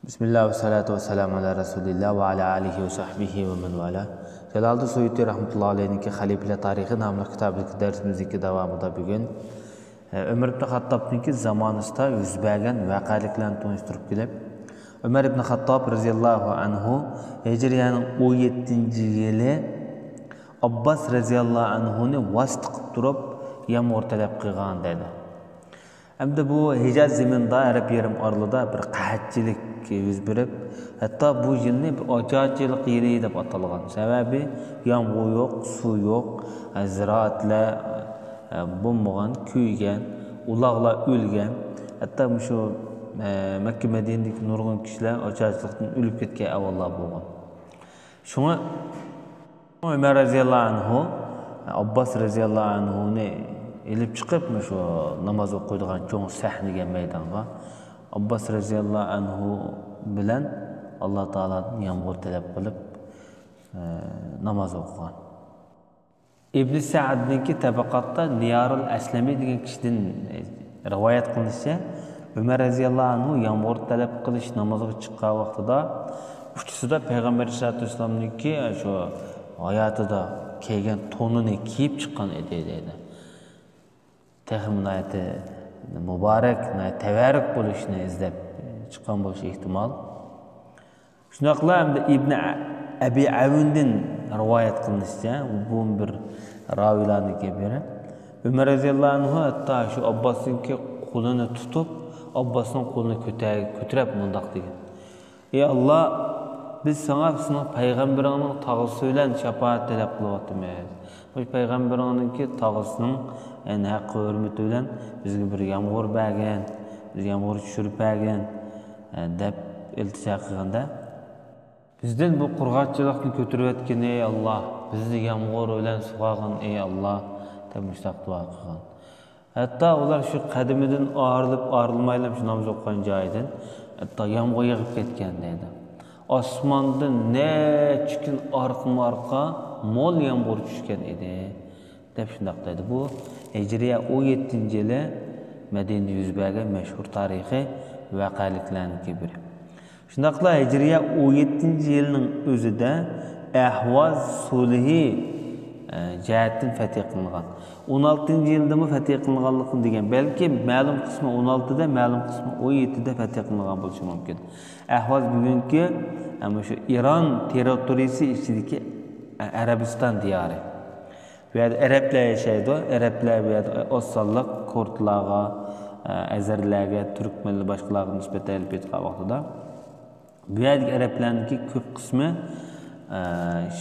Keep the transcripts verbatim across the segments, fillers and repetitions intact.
بىسمىللا ۋەسسالاتۇ ۋەسسالامۇ ئالا رەسۇلىللا ۋە ئالا ئالىھى ۋە سەھبىھى ۋە مەن ۋالا. جالالىدىن سۇيۇتى رەھمەتۇللاھى ئەلەيھنىڭكى خەلىپىلەر تارىخى ناملىق كىتابىدىكى دەرسىمىزنىڭكى داۋامىدا بۈگۈن، ئە، ئۆمەر ئىبن خاتتابنىڭكى زامانىسىدا يۈز بەرگەن ۋەقەلىكلەرنى تونۇشتۇرۇپ كېلىپ، ئۆمەر ئىبن خاتتاب رەزىياللاھۇ ئەنھۇ ھىجرىيەنىڭ ئون يەتتىنچى يىلى ئابباس رەزىياللاھۇ ئەنھۇنى ۋاسىتە قىلىپ تۇرۇپ يامغۇر تەلەپ قىلغان دەيدۇ. ئەمدى بۇ ھىجاز زېمىنىدا، ئەرەب يېرىم ئارىلىدا بىر قەھەتچىلىك يۈز بېرىپ، ھەتتا بۇ يىلنى بىر ئاچارچىلىق يىلى دەپ ئاتالغان. سەۋەبى، يامغۇر يوق، سۇ يوق، زىرائەتلەر بولمىغان، كۆيگەن، ئۇلاغلار ئۆلگەن، ھەتتا مۇشۇ مەككە مەدىنىدىكى نۇرغۇن كىشىلەر ئاچارچىلىقتىن ئۆلۈپ كەتكەن ئەھۋاللار بولغان. شۇڭا ئۆمەر رەزىياللاھۇ ئەنھۇ ئابباس رەزىياللاھۇ ئەنھۇنى ئېلىپ چىقىپ، مۇشۇ ناماز ئوقۇيدىغان چوڭ سەھنىگە، مەيدانغا ئابباس رەزىياللاھۇ ئەنھۇ بىلەن ئاللا تائالادىن يامغۇر تەلەپ قىلىپ، ئە، ناماز ئوقۇغان. ئىبن سەئدنىڭكى تەبەقاتتا نىيارۇل ئەسلەمى دېگەن كىشىدىن، ئە، رىۋايەت قىلىنىشىچە، ئۆمەر رەزىياللاھۇ ئەنھۇ يامغۇر تەلەپ قىلىش نامىزىغا چىققان ۋاقتىدا، ئۇچىسىدا پەيغەمبەر ئەلەيھىسسالاتۇ ۋەسسالامنىڭكى، ئە، شۇ ھاياتىدا كىيگەن تونىنى كىيىپ چىققان ئىدى، دەيدۇ. تېخىمۇ ناھايىتى مۇبارەك، ناھايىتى تەۋەررۈك بولۇشنى ئىزدەپ چىققان بولۇشى ئېھتىمال. شۇنداقلا ئەمدى ئىبنى ئەبى ئەۋندىن رىۋايەت قىلىنىشىچە، بۇ بىر راۋىلارنىڭكى بىرى، ئۆمەر رەزىياللاھۇ ئەنھۇ ھەتتا شۇ ئابباسنىڭكى قولىنى تۇتۇپ، ئابباسنىڭ قولىنى كۆتە-، كۆتۈرۈپ مۇنداق دېگەن: «ئەي ئاللا، بىز ساڭا سېنىڭ پەيغەمبىرىڭنىڭ تاغىسى بىلەن شاپائەت تەلەپ قىلىۋاتىمىز. مۇشۇ پەيغەمبىرىڭنىڭكى تاغىسىنىڭ، يەنى ھەققى ھۆرمىتى بىلەن بىزگە بىر يامغۇر بەرگىن، بىز يامغۇر چۈشۈرۈپ بەرگىن»، ئە، دەپ ئىلتىجا قىلغاندا، «بىزدىن بۇ قۇرغاقچىلىقنى كۆتۈرۈۋەتكىن، ئەي ئاللا، بىزنى يامغۇر بىلەن سۇغارغىن، ئەي ئاللا» دەپ مۇشۇنداق دۇئا قىلغان. ھەتتا ئۇلار شۇ قەدىمىدىن ئايرىلىپ ئايرىلمايلا شۇ ناماز ئوقۇغان جايىدىن ھەتتا يامغۇر يېغىپ كەتكەن دەيدۇ. ئاسماندىن نەچچە كۈن ئارقىمۇ ئارقا مول يامغۇر چۈشكەن ئىدى، دەپ شۇنداق دەيدۇ. بۇ ھىجرىيە ئون يەتتىنچى يىلى مەدىنىدە يۈز بەرگەن مەشھۇر تارىخىي ۋەقەلىكلەرنىڭكى بىرى. شۇنداقلا ھىجرىيە ئون يەتتىنچى يىلنىڭ ئۆزىدە ئەھۋاز سۇلھى، ئە، جەھەتتىن فەتھى قىلىنغان. ئون ئالتىنچى يىلدىمۇ فەتھى قىلىنغانلىقىنى دېگەن، بەلكى مەلۇم قىسمى ئون ئالتىدە، مەلۇم قىسمى ئون يەتتىدە فەتھى قىلىنغان بولۇشى مۇمكىن. ئەھۋاز بۈگۈنكى، ئە، مۇشۇ ئىران تېررىتورىيىسى ئىچىدىكى، ئە، ئەرەبىستان دىيارى. بۇ يەردە ئەرەبلەر ياشايدۇ. ئەرەبلەر بۇ يەردە ئاز سانلىق كۇردلارغا، ئە، ئەزەرلەرگە، تۈركمەنلەر، باشقىلارغا نىسبەتەن ئېلىپ ئېيتقان ۋاقتىدا، بۇ يەردىكى ئەرەبلەرنىڭكى كۆپ قىسمى، ئە،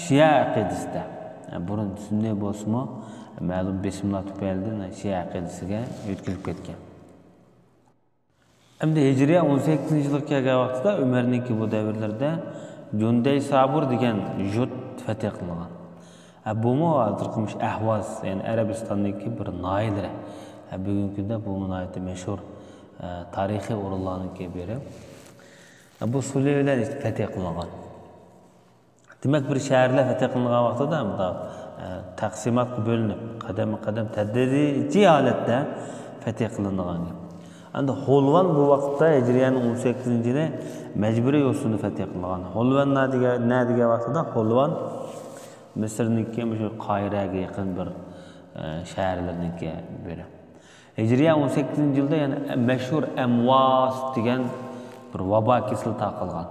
شىئە ئەقىدىسىدە. ئە، بۇرۇن سۈننىي بولسىمۇ، مەلۇم بېسىملار تۈپەيلىدىن شىئە ئەقىدىسىگە يۆتكىلىپ كەتكەن. ئەمدى ھىجرىيە ئون سەككىزىنچى يىلغا كەلگەن ۋاقتىدا ئۆمەرنىڭكى بۇ دەۋرلىرىدە جۇندەي سابۇر دېگەن يۇرت فەتھى قىلىنغان. ھە، بۇمۇ ھازىرقى مۇشۇ ئەھۋاز، يەنى ئەرەبىستاننىڭكى بىر ناھىيىلىرى. ھە، بۈگۈنكى كۈندە بۇمۇ ناھايىتى مەشھۇر، ئە، تارىخىي ئورۇنلارنىڭكى بىرى. ھە، بۇ سۇلھى بىلەن فەتھى قىلىنغان. دېمەك، بىر شەھەرلەر فەتھى قىلىنغان ۋاقتىدا مۇنداق، ئە، تەقسىماتقا بۆلۈنۈپ، قەدەممۇ قەدەم تەدرىجىي ھالەتتە فەتھى قىلىنىدىغان گەپ. ئەمدى ھولۋان بۇ ۋاقىتتا ھىجرىيەنىڭ ئون سەككىزىنچى يىلى مەجبۇرىي يوسۇندا فەتھى قىلىنغان. ھولۋان نە دېگەن، نە دېگەن ۋاقتىدا، ھولۋان مىسىرنىڭكى مۇشۇ قاھىرەگە يېقىن بىر، ئە، شەھەرلىرىنىڭكى بىرى. ھىجرىيە ئون سەككىزىنچى يىلدا يەنە مەشھۇر ئەمۋاس دېگەن بىر ۋابا كېسىلى تارقالغان.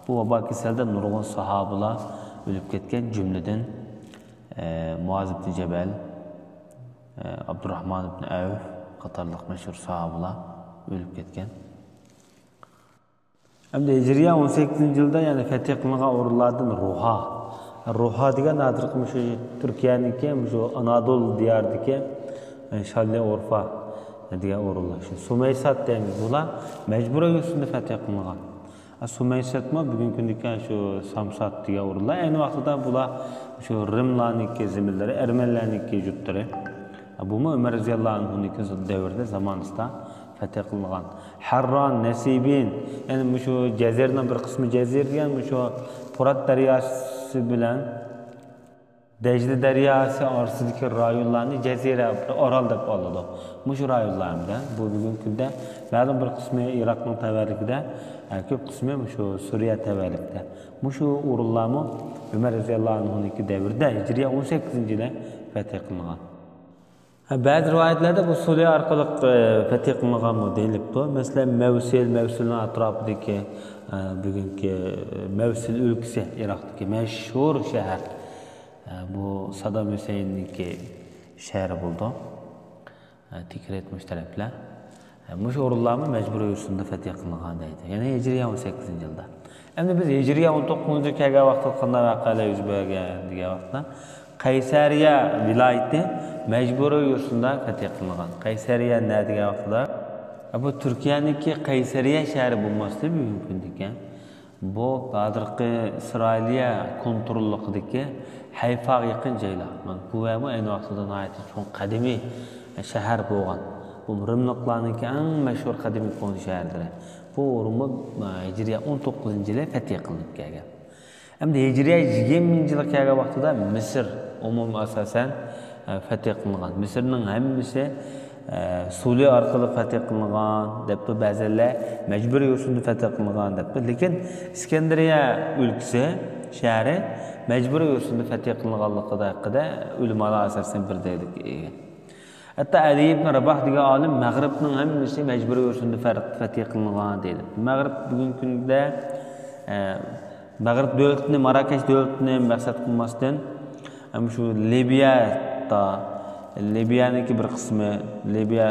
بۇ ۋابا كېسەلدە نۇرغۇن ساھابىلار ئۆلۈپ كەتكەن، جۈملىدىن، ئە، مۇئاز ئىبن جەبەل، ئە، ئابدۇراھمان ئىبن ئەۋف قاتارلىق مەشھۇر ساھابىلار ئۆلۈپ كەتكەن. ئەمدى ھىجرىيە ئون سەككىزىنچى يىلدا يەنە فەتھى قىلىنغان ئورۇنلاردىن روھا. روھا دېگەن ھازىرقى مۇشۇ تۈركىيەنىڭكى، مۇشۇ ئانادول دىيارىدىكى، ئە، شانلىئورفا دېگەن ئورۇنلار. شۇ سۇمەيسات دېگەن بۇلار مەجبۇرىي يوسۇندا فەتھى قىلىنغان. ئە، سۇمەيساتمۇ بۈگۈنكى كۈندىكى شۇ سامسات دېگەن ئورۇنلار. ئەينى ۋاقتىدا بۇلار شۇ رىملارنىڭكى زېمىنلىرى، ئەرمەنلەرنىڭكى يۇرتلىرى. ئە، بۇمۇ ئۆمەر رەزىياللاھۇ ئەنھۇنىڭكى دەۋرىدە، زامانىسىدا فەتھى قىلىنغان. ھەرران، نەسىبىن، يەنى مۇشۇ جەزىرىنىڭ بىر قىسمى، جەزىرە دېگەن مۇشۇ پۇرات دەرياسى بىلەن دەجلە دەرياسى ئارىسىدىكى رايونلارنى جەزىرە، بىر ئارال دەپ ئالىدۇ. مۇشۇ رايونلار ھەمدە بۇ بۈگۈنكى كۈندە مەلۇم بىر قىسمى ئىراقنىڭ تەۋەلىكىدە، كۆپ قىسمى مۇشۇ سۈرىيە تەۋەلىكتە. مۇشۇ ئورۇنلارمۇ ئۆمەر رەزىياللاھۇ ئەنھۇنىڭكى دەۋرىدە، ھىجرىيە ئون سەككىزىنچى يىلى فەتھ قىلىنغان. ھە، بەزى رىۋايەتلەردە بۇ سۈرىيە ئارقىلىق، ئە، فەتھ قىلىنغانمۇ دېيىلىپتۇ. مەسىلەن، مەۋسىل، مەۋسىلنىڭ ئەتراپىدىكى، ئە، بۈگۈنكى مەۋسىل ئۆلكىسى، ئىراقتىكى مەشھۇر شەھەر. ئە، بۇ سادام ھۈسەيىننىڭكى شەھىرى بولىدۇ. ئە، تىكرىت مۇشۇ تەرەپلەر. ئە، مۇشۇ ئورۇنلارمۇ مەجبۇرىي يوسۇندا فەتھ قىلىنغان دەيدۇ. يەنى ھىجرىيە ئون سەككىزىنچى يىلدا. ئەمدى بىز ھىجرىيە ئون توققۇزىنچى يىلغا كەلگەن ۋاقتىدا قانداق ۋەقەلەر يۈز بەرگەن دېگەن ۋاقىتتا، قەيسەرىيە ۋىلايىتى مەجبۇرىي يوسۇندا فەتھ قىلىنغان. قەيسەرىيە نە دېگەن ۋاقتىدا، ئە، بۇ تۈركىيەنىڭكى قەيسەرىيە شەھىرى بولماسلىقى مۇمكىن ئىكەن. بۇ ھازىرقى ئىسرائىلىيە كونتروللۇقىدىكى ھەيفاغا يېقىن جايلار. مانا بۇ يەرمۇ ئەينى ۋاقتىدا ناھايىتى چوڭ قەدىمىي شەھەر بولغان. بۇ رىملىقلارنىڭكى ئەڭ مەشھۇر قەدىمىي كونا شەھەرلىرى. بۇ ئورۇنمۇ، ئە، ھىجرىيە ئون توققۇزىنچى يىلى فەتھ قىلىنىپ كەلگەن. ئەمدى ھىجرىيە يىگىرمىنچى يىلغا كەلگەن ۋاقتىدا مىسىر ئومۇمىي ئاساسەن، ئە، فەتھ قىلىنغان. مىسىرنىڭ ھەممىسى، ئە، سۇلى ئارقىلىق فەتھ قىلىنغان دەپتۇ، بەزىلەر مەجبۇرىي يوسۇندا فەتھ قىلىنغان دەپتۇ. لېكىن ئىسكەندەرىيە ئۆلكىسى، شەھىرى مەجبۇرىي يوسۇندا فەتھ قىلىنغانلىقىدا ھەققىدە ئۆلىمالار ئاساسەن بىردەكلىككە ئىگە. ھەتتا ئەلى ئىبن راباھ دېگەن ئالىم مەغرىبنىڭ ھەممىسى مەجبۇرىي يوسۇندا فەرق-، فەتھ قىلىنغان دەيدۇ. مەغرىب بۈگۈنكى كۈندە، ئە، مەغرىب دۆلىتىنى، ماراكەش دۆلىتىنى مەقسەت قىلماستىن، ھەم شۇ لىبىيە، تا-، لىبىيەنىڭكى بىر قىسمى، لىبىيە،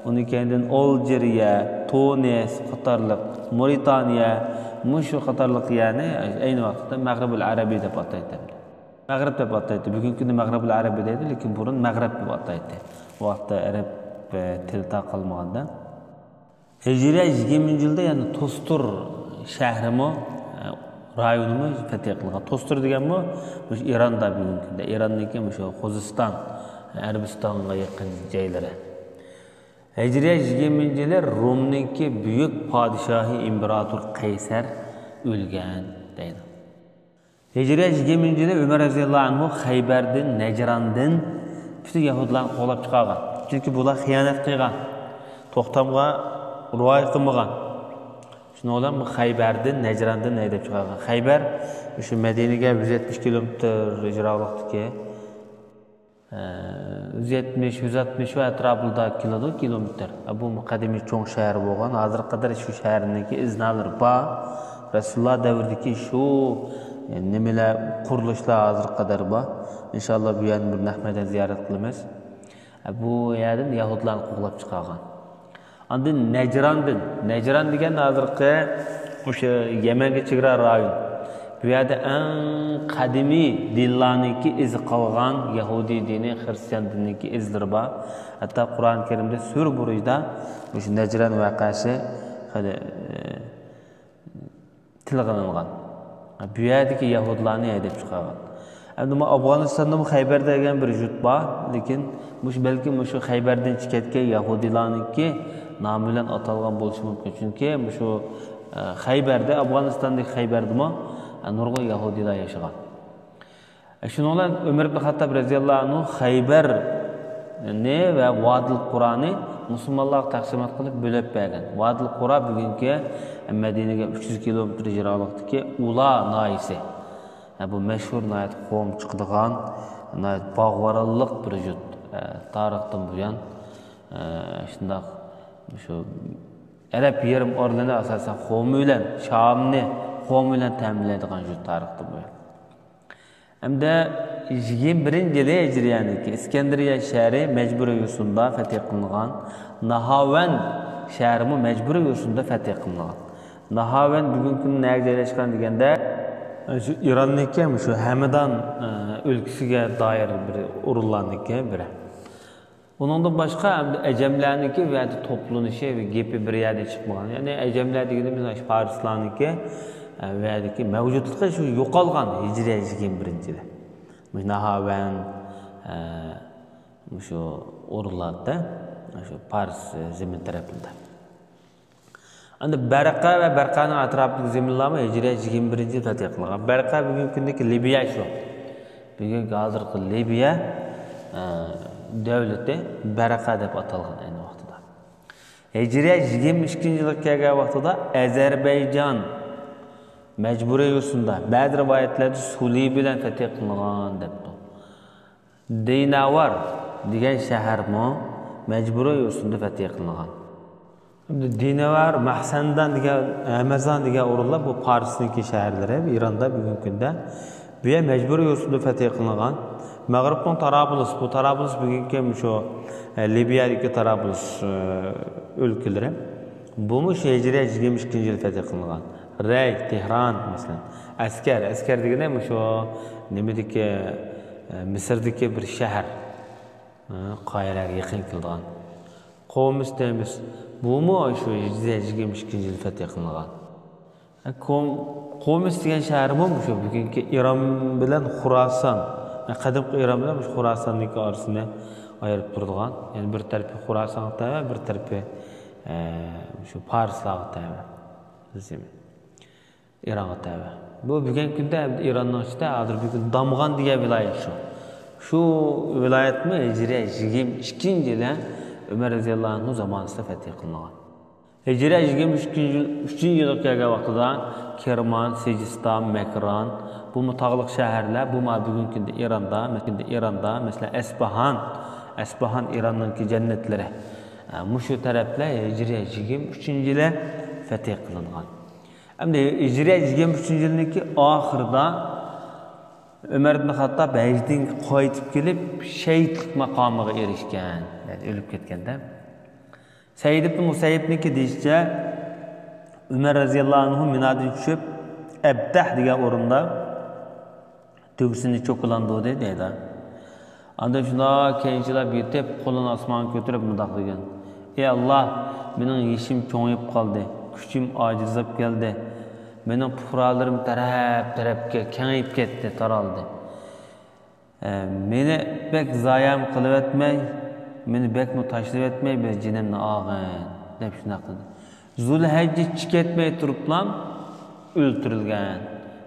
ئۇنىڭ كەينىدىن ئالجىرىيە، تۇنىس قاتارلىق، مورىتانىيە، مۇشۇ قاتارلىق يەرنى ئەينى ۋاقىتتا مەغرىبۇل ئەرەبىي دەپ ئاتايتتى. مەغرىب دەپ ئاتايتتى. بۈگۈنكى كۈندە مەغرىبۇل ئەرەبىي دەيدۇ، لېكىن بۇرۇن مەغرىب دەپ ئاتايتتى. ئۇ ۋاقىتتا ئەرەب، ئە، تىلى تارقالمىغاندا. ھىجرىيە يىگىرمىنچى يىلدا يەنە توستۇر شەھىرىمۇ، ئە، رايونىمۇ فەتھ قىلغان. توستۇر دېگەنمۇ مۇشۇ ئىراندا بۈگۈنكى كۈندە. ئىراننىڭكى مۇشۇ خوزىستان، ئەرەبىستانغا يېقىن جايلىرى. ھىجرىيە يىگىرمىنچى يىلى رومنىڭكى بۈيۈك پادىشاھى ئىمپېراتور قەيسەر ئۆلگەن دەيدۇ. ھىجرىيە يىگىرمىنچى يىلى ئۆمەر رەزىياللاھۇ ئەنھۇ خەيبەردىن، نەجراندىن پۈتۈن يەھۇدىيلارنى قوغلاپ چىقارغان. چۈنكى بۇلار خىيانەت قىلغان، توختامغا رىئايە قىلمىغان. شۇنىڭ بىلەن بۇ خەيبەردىن، نەجراندىن ھەيدەپ چىقارغان. خەيبەر شۇ مەدىنىگە يۈز يەتمىش كىلومېتىر يىراقلىقتىكى، ئە، يۈز يەتمىش، يۈز ئاتمىش شۇ ئەتراپىدا كېلىدۇ، كىلومېتىر. ئە، بۇ قەدىمىي چوڭ شەھەر بولغان. ھازىرغا قەدەر شۇ شەھەرنىڭكى ئىزنالىرى بار. رەسۇلۇللا دەۋرىدىكى شۇ، ئە، نېمىلەر، قۇرۇلۇشلار ھازىرغا قەدەر بار. ئىنشاللا بۇ يەرنى بىر نەق مەيدان زىيارەت قىلىمىز. ئە، بۇ يەردىن يەھۇدىيلارنى قوغلاپ چىقارغان. ئاندىن نەجران، نەجران دېگەن ھازىرقى مۇشۇ يەمەنگە چېگرا رايون. بۇ يەردە ئەڭ قەدىمىي دىنلارنىڭكى ئىزى قالغان، يەھۇدىي دىنى، خىرىستىيان دىنىنىڭكى ئىزلىرى بار. ھەتتا قۇرئان كەرىمدە سۈرە بۇرۇجدا مۇشۇ نەجران ۋەقەسى خېلى، ئە، تىلغا ئېلىنغان. بۇ يەردىكى يەھۇدىيلارنى ھەيدەپ چىقارغان. ئەمدى بۇ ئافغانىستاندىمۇ خەيبەر دېگەن بىر يۇرت بار، لېكىن مۇشۇ، بەلكىم مۇشۇ خەيبەردىن چىقىپ كەتكەن يەھۇدىيلارنىڭكى نامى بىلەن ئاتالغان بولۇشى مۇمكىن. چۈنكى مۇشۇ، ئە، خەيبەردە، ئافغانىستاندىكى خەيبەردىمۇ، ئە، نۇرغۇن يەھۇدىيلار ياشىغان. شۇنىڭ بىلەن ئۆمەر ئىبن خەتتاب رەزىياللاھۇ ئەنھۇ خەيبەرنى ۋە ۋادىل قۇرانى مۇسۇلمانلارغا تەقسىمات قىلىپ بۆلۈپ بەرگەن. ۋادىل قۇرا بۈگۈنكى مەدىنىگە ئۈچ يۈز كىلومېتىر يىراقلىقتىكى ئۇلا ناھىيەسى. ھە، بۇ مەشھۇر ناھايىتى خورما چىقىدىغان، ناھايىتى باغۋەنلىك بىر يۇرت. ھە، تارىختىن بۇيان، ھە، شۇنداق شۇ ئەرەب يېرىم ئارىلىنى ئاساسەن خورما بىلەن، شامنى خورما بىلەن تەمىنلەيدىغان يۇرت تارىختىن بۇيان. ھەمدە يىگىرمە بىرىنچى يىلى ھىجرىيەنىڭكى ئىسكەندەرىيە شەھىرى مەجبۇرىي يوسۇندا فەتھ قىلىنغان، ناھاۋەند شەھىرىمۇ مەجبۇرىي يوسۇندا فەتھ قىلىنغان. ناھاۋەند بۈگۈنكى كۈندە نەگە جايلاشقان دېگەندە، شۇ ئىراننىڭكى شۇ ھەمدان، ئە، ئۆلكىسىگە دائىر بىر ئورۇنلارنىڭكى بىرى. ئۇنىڭدىن باشقا ئەمدى ئەجەملەرنىڭكى بۇ يەردە توپلىنىشى، گېپى بىر يەردە چىقمىغان. يەنى ئەجەملەر دېگىنىمىز مۇشۇ پارسلارنىڭكى، ئە، بۇ يەردىكى مەۋجۇتلۇقى شۇ يوقالغان ھىجرىيە يىگىرمە بىرىنچى يىلى. مۇشۇ ناھاۋەند، ئە، مۇشۇ ئورۇنلاردا، شۇ پارس، ئە، زېمىن تەرەپلىرىدە. ئەمدى بەرقە ۋە بەرقەنىڭ ئەتراپىدىكى زېمىنلارمۇ ھىجرىيە يىگىرمە بىرىنچى يىلى فەتھ قىلغان. بەرقە بۈگۈنكى كۈندىكى لىبىيە شۇ. بۈگۈنكى ھازىرقى لىبىيە، ئە، دۆلىتى بەرقە دەپ ئاتالغان ئەينى ۋاقتىدا. ھىجرىيە يىگىرمە ئىككىنچى يىلغا كەلگەن ۋاقتىدا ئەزەربەيجان مەجبۇرىي يوسۇندا، بەزى رىۋايەتلەردە سۇلى بىلەن فەتھى قىلىنغان دەپتۇ. دىناۋار دېگەن شەھەرمۇ مەجبۇرىي يوسۇندا فەتھى قىلىنغان. ئەمدى دىناۋار، مەھسەندان دېگەن، ھەمەزان دېگەن ئورۇنلار بۇ پارسنىڭكى شەھەرلىرى، ئىراندا بۈگۈنكى كۈندە. بۇ يەر مەجبۇرىي يوسۇندا فەتھى قىلىنغان. مەغرىبنىڭ تارابلۇس، بۇ تارابلۇس بۈگۈنكى مۇشۇ، ئە، لىبىيەدىكى تارابلۇس، ئە، ئۆلكىلىرى. بۇمۇ شۇ ھىجرىيە يىگىرمە ئىككىنچى يىل فەتھى قىلىنغان. رەي، تېھران، مەسىلەن. ئەسكەر، ئەسكەر دېگىنى مۇشۇ نېمىدىكى، ئە، مىسىردىكى بىر شەھەر. ئە، قاھىرەگە يېقىن كېلىدىغان. قومۇس دەيمىز. بۇمۇ شۇ ھىجرىيە يىگىرمە ئىككىنچى يىل فەتھى قىلىنغان. قوم-، قومۇس دېگەن شەھەرمۇ مۇشۇ بۈگۈنكى ئىران بىلەن خۇراسان، قەدىمكى ئىران بىلەن مۇشۇ خۇراساننىڭكى ئارىسىنى ئايرىپ تۇرىدىغان. يەنى بىر تەرىپى خۇراسانغا تەۋە، بىر تەرىپى، ئە، شۇ پارسلارغا تەۋە. ئىرانغا تەۋە. بۇ بۈگۈنكى كۈندە ئىراننىڭ ئىچىدە ھازىر بۈگۈن دامغان دېگەن ۋىلايەت شۇ. شۇ ۋىلايەتمۇ ھىجرىيە يىگىرمە ئىككىنچى يىلى ئۆمەر رەزىياللاھۇ ئەنھۇ زامانىسىدا فەتھى قىلىنغان. ھىجرىيە يىگىرمە ئۈچىنچى يىل، ئۈچىنچى يىلغا كەلگەن ۋاقتىدا كىرمان، سىجىستان، مەكران، بۇمۇ تاغلىق شەھەرلەر، بۇ ما بۈگۈنكى كۈندە ئىراندا، كۈندە ئىراندا، مەسىلەن، ئەسپاھان، ئەسپاھان ئىراننىڭكى جەننەتلىرى. ئە، مۇشۇ تەرەپلەر ھىجرىيە يىگىرمە ئۈچىنچى يىلى فەتھى قىلىنغان. ئەمدى ھىجرىيە يىگىرمە ئۈچىنچى يىلنىڭكى ئاخىرىدا ئۆمەر ئىبن خاتتاب ھەجدىن قايتىپ كېلىپ، شېھىتلىك ماقامىغا ئېرىشكەن. يەنى ئۆلۈپ كەتكەندە. سەئىد ئىبن مۇسەييىبنىڭكى دېيىشىچە، ئۆمەر رەزىياللاھۇ ئەنھۇ مىنادىن چۈشۈپ، ئەبدەھ دېگەن ئورۇندا تۆگىسىنى چوكىلاندۇردى دەيدۇ. ئاندىن شۇنداق كەينىچىلاپ يېتىپ، قولىنى ئاسمانغا كۆتۈرۈپ مۇنداق دېگەن: «ئى ئاللاھ، مېنىڭ يېشىم چوڭىيىپ قالدى، كۈچۈم ئاجىزلاپ كەلدى، مېنىڭ پۇقرالىرىم تەرەپ-تەرەپكە كېڭىيىپ كەتتى، تارالدى. ئە، مېنى بەك زايەمۇ قىلىۋەتمەي، مېنى بەكمۇ تاشلىۋەتمەي، بىر جېنىمنى ئالغىن» دەپ شۇنداق دېدى. زۇلھەججە چىقىپ كەتمەي تۇرۇپلا ئۆلتۈرۈلگەن.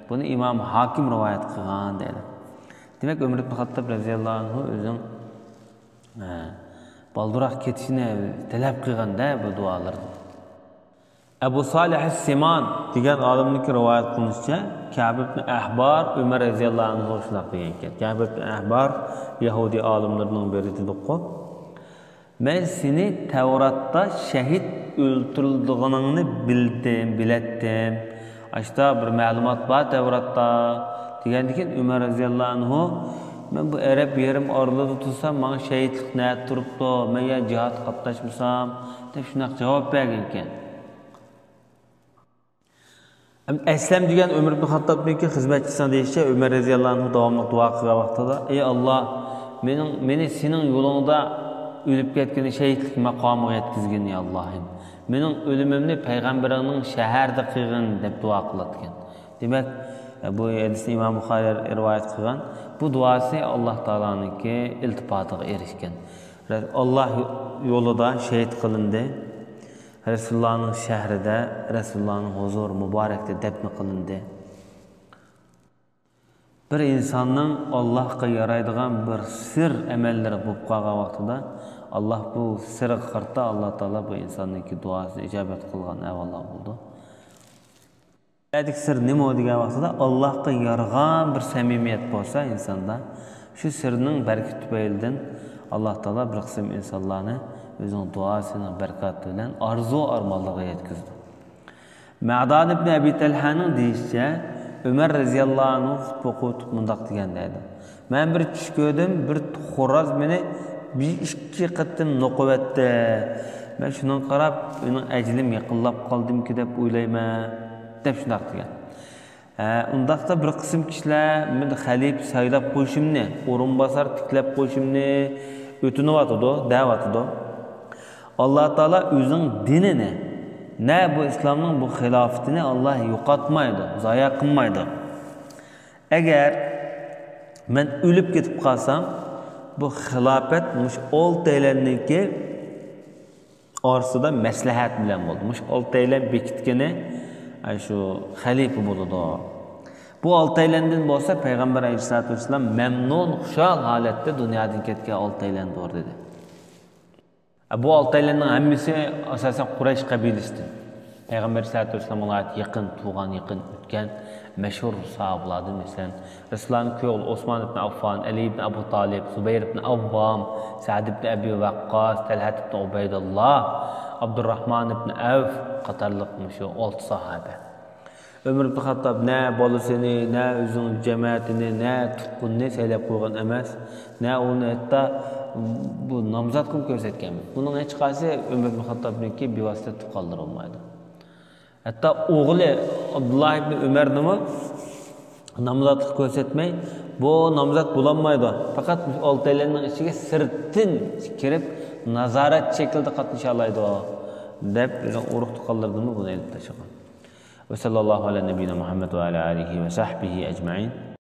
بۇنى ئىمام ھاكىم رىۋايەت قىلغان دەيدۇ. دېمەك، ئۆمەر ئىبن خاتتاب رەزىياللاھۇ ئەنھۇ ئۆزىنىڭ، ئە، بالدۇرراق كېتىشىنى تەلەپ قىلغاندا بۇ دۇئالىرىدا. ئەبۇ سالىھ سىمان دېگەن ئالىمنىڭكى رىۋايەت قىلىنىشىچە، كەب ئىبن ئەھبار ئۆمەر رەزىياللاھۇ ئەنھۇغا شۇنداق دېگەنكەن. كەب ئىبن ئەھبار يەھۇدىي ئالىملىرىنىڭ بىرى دېدىقۇ. مەن سېنى تەۋراتتا شەھىت ئۆلتۈرۈلىدىغىنىڭنى بىلدىم، بىلەتتىم. ئاشتا بىر مەلۇمات بار تەۋراتتا، دېگەندىكىن ئۆمەر رەزىياللاھۇ ئەنھۇ، مەن بۇ ئەرەب يېرىم ئارىلىدا تۇرسام، ماڭا شەھىتلىك نەدە تۇرۇپتۇ، مەن يا جىھاد قاتناشمىسام، دەپ شۇنداق جاۋاب بەرگەنىكەن. ئەسلەم دېگەن ئۆمەر ئىبن خاتتابنىڭكى خىزمەتچىسىنىڭ دېيىشىچە، ئۆمەر رەزىياللاھۇ ئەنھۇ داۋاملىق دۇئا قىلغان ۋاقتىدا، ئەي ئاللاھ، مېنىڭ، مېنى سېنىڭ يولۇڭدا ئۆلۈپ كەتكىنى شەھىتلىك ماقامىغا يەتكۈزگىن، يا ئاللاھىم. مېنىڭ ئۆلۈمۈمنى پەيغەمبىرىڭنىڭ شەھىرىدە قىلغىن، دەپ دۇئا قىلاتتىكەن. دېمەك، بۇ ھەدىسنى ئىمام بۇخارىي رىۋايەت قىلغان. بۇ دۇئاسى ئاللاھ تائالانىڭكى ئىلتىپاتىغا ئېرىشكەن. ئاللاھ يولىدا شەھىت قىلىندى. رەسۇلۇللانىڭ شەھىرىدە، رەسۇلۇللانىڭ ھۇزۇرى مۇبارەكتە دەپنە قىلىندى. بىر ئىنساننىڭ ئاللاھقا يارايدىغان بىر سىر ئەمەللىرى بولۇپ قالغان ۋاقتىدا، ئاللاھ بۇ سىرغا قارىتا ئاللاھ تائالا بۇ ئىنساننىڭكى دۇئاسىنى ئىجابەت قىلغان ئەھۋاللار بولىدۇ. بۇ يەردىكى سىر نېمە دېگەن ۋاقتىدا، ئاللاھقا يارىغان بىر سەمىمىيەت بولسا ئىنساندا، شۇ سىرنىڭ بەرىكىتى تۈپەيلىدىن ئاللاھ تائالا بىر قىسىم ئىنسانلارنى ئۆزىنىڭ دۇئاسىنىڭ بەرىكىتى بىلەن ئارزۇ ئارمانلىرىغا يەتكۈزىدۇ. مەدان ئىبن ئەبى تەلھەنىڭ دېيىشىچە، ئۆمەر رەزىياللاھۇ ئەنھۇ خۇتبە ئوقۇۋېتىپ مۇنداق دېگەن دەيدۇ. مەن بىر چۈش كۆردۈم، بىر خوراز مېنى بىر ئىككى قېتىم نوقۇۋەتتى. مەن شۇنىڭغا قاراپ، مېنىڭ ئەجىلىم يېقىنلاپ قالدىمىكىن دەپ ئويلايمەن، دەپ شۇنداق دېگەن. ھە، ئۇنداقتا بىر قىسىم كىشىلەر مېنى خەلىپە سايلاپ قويۇشۇمنى، ئورۇنباسار تىكلەپ قويۇشۇمنى ئۆتۈنۈۋاتىدۇ، دەۋاتىدۇ. ئاللاھ تائالا ئۆزىنىڭ دىنىنى، نە بۇ ئىسلامنىڭ بۇ خىلاپىتىنى ئاللاھ يوقاتمايدۇ، زايە قىلمايدۇ. ئەگەر مەن ئۆلۈپ كېتىپ قالسام، بۇ خىلاپەت مۇشۇ ئالتەيلەننىڭكى ئارىسىدا مەسلىھەت بىلەن بولدى. مۇشۇ ئالتەيلەن بېكىتكىنى، ئە، شۇ خەلىپە بولىدۇ. بۇ ئالتەيلەندىن بولسا پەيغەمبەر ئەلەيھىسسالاتۇ ۋەسسالام مەمنۇن، خۇشال ھالەتتە دۇنيادىن كەتكەن ئالتەيلەندۇر دېدى. بۇ ئالتايلارنىڭ ھەممىسى ئاساسەن قۇرەيش قەبىلىسىدىن. پەيغەمبەر سەللەللاھۇ ئەلەيھى ۋەسەللەمگە ناھايىتى يېقىن، تۇغان يېقىن ئۆتكەن مەشھۇر ساھابىلاردىن، مەسىلەن، رەسۇلۇللاھنىڭ كۈيى ئوغلى ئوسمان ئىبن ئاففان، ئەلى ئىبن ئەبۇ تالىب، زۇبەير ئىبن ئاۋۋام، سەئد ئىبن ئەبى ۋەققاس، تەلھەت ئىبن ئۇبەيدۇللا، ئابدۇرراھمان ئىبن ئەۋف قاتارلىق مۇشۇ ئالتە ساھابە. ئۆمەر ئىبن خەتتاب نە بالىسىنى، نە ئۆزىنىڭ جەمەتىنى، نە تۇغقىنىنى سەيلەپ قويغان ئەمەس، نە ئۇنى ھەتتا بۇ نامزاتقىمۇ كۆرسەتكەن ئەمەس. بۇنىڭ ھېچقايسى ئۆمەر ئىبن خەتتابنىڭكى بىۋاسىتە تۇغقانلىرى بولمايدۇ. ھەتتا ئوغلى ئابدۇللا ئىبن ئۆمەرنىمۇ نامزاتلىق كۆرسەتمەي، بۇ نامزات بولالمايدۇ، پەقەت ئالتايلارنىڭ ئىچىگە سىرتتىن كىرىپ، نازارەت شەكلىدە قاتنىشالايدۇ، دەپ ئۆزىنىڭ ئۇرۇق تۇغقانلىرىدىنمۇ بۇنى ئېلىپ تاشلىغان. وصلى الله على نبينا محمد وعلى آله وصحبه أجمعين.